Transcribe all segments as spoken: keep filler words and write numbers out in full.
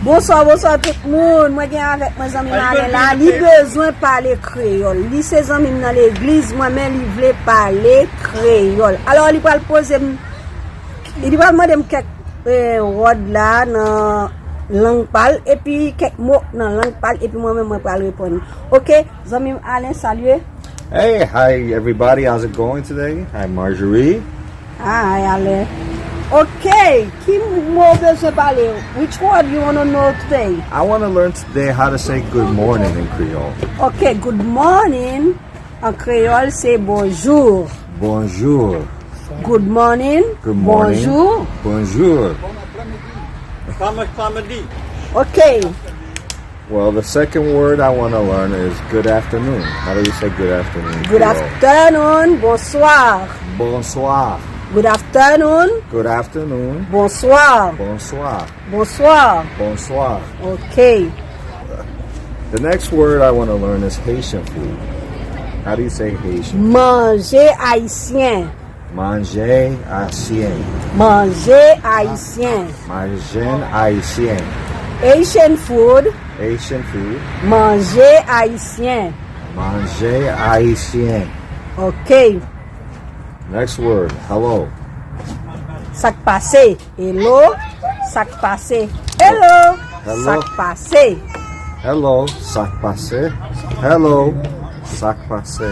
Bonswa, bonswa tout moun. Mwen gen avèk mwen zanmi m Alen la. Li bezwen pale kreyòl. Li se zanmi m nan legliz mwen, men li vle pale kreyòl. Alò, li pral poze m, li pral mande m kèk, eh, wòd la nan lang pa l, epi kèk mo nan lang pa l, epi mwen menm mwen pral reponn li. Oke, zanmi m Alen, salye. Hey, hi everybody, how's it going today? Hi Marjorie. Hi Alen. Oke, ki mo w bezwen pale? Which word you wanna know today? I want to learn today how to say good morning in Creole. Oke, good morning an kreyòl se bonjou. Bonjou. Good morning. Good morning. Bonjou. Bonjou. Kòman aprèmidi? Oke. Well, the second word I want to learn is good afternoon. How do we say good afternoon in Good Creole? Afternoon, bonswa. Bonswa. Good afternoon. Good afternoon. Bonswa. Bonswa. Bonswa. Bonswa. Oke. The next word I want to learn is Haitian food. How do you say Haitian? Manje ayisyen. Manje ayisyen. Manje ayisyen. Manje ayisyen. Haitian food. Haitian food. Manje ayisyen. Manje ayisyen. Oke. Next word, hello. Sa k pase? Hello, sa k pase? Hello, hello. Sa k pase? Hello, sa k pase? Hello, sa k pase?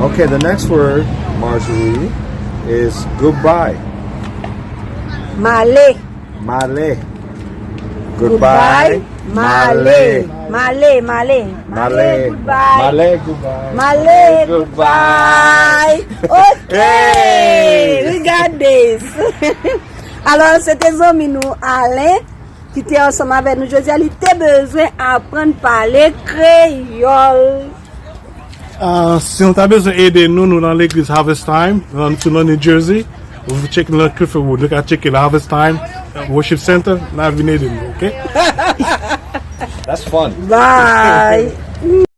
Okay, the next word, Marjorie, is goodbye. Male. Male. Goodbye. Goodbye. Male. Male, male. Male, goodbye. Male, goodbye. Male, goodbye. Ok. Hey. We got this. Alò, se te zanmi nou, Alen, ki te ansanm avèk nou jodi a. Li te bezwen aprann pale kreyòl. Ah, si nou ta bezwen ede nou, nou nan legliz Harvest Time, nan, sou nan New Jersey. Ou tcheke nan Clifford Road, nou ka tcheke la Harvest Time Worship Center, n a vin ede nou, ok? That's fun. Bye.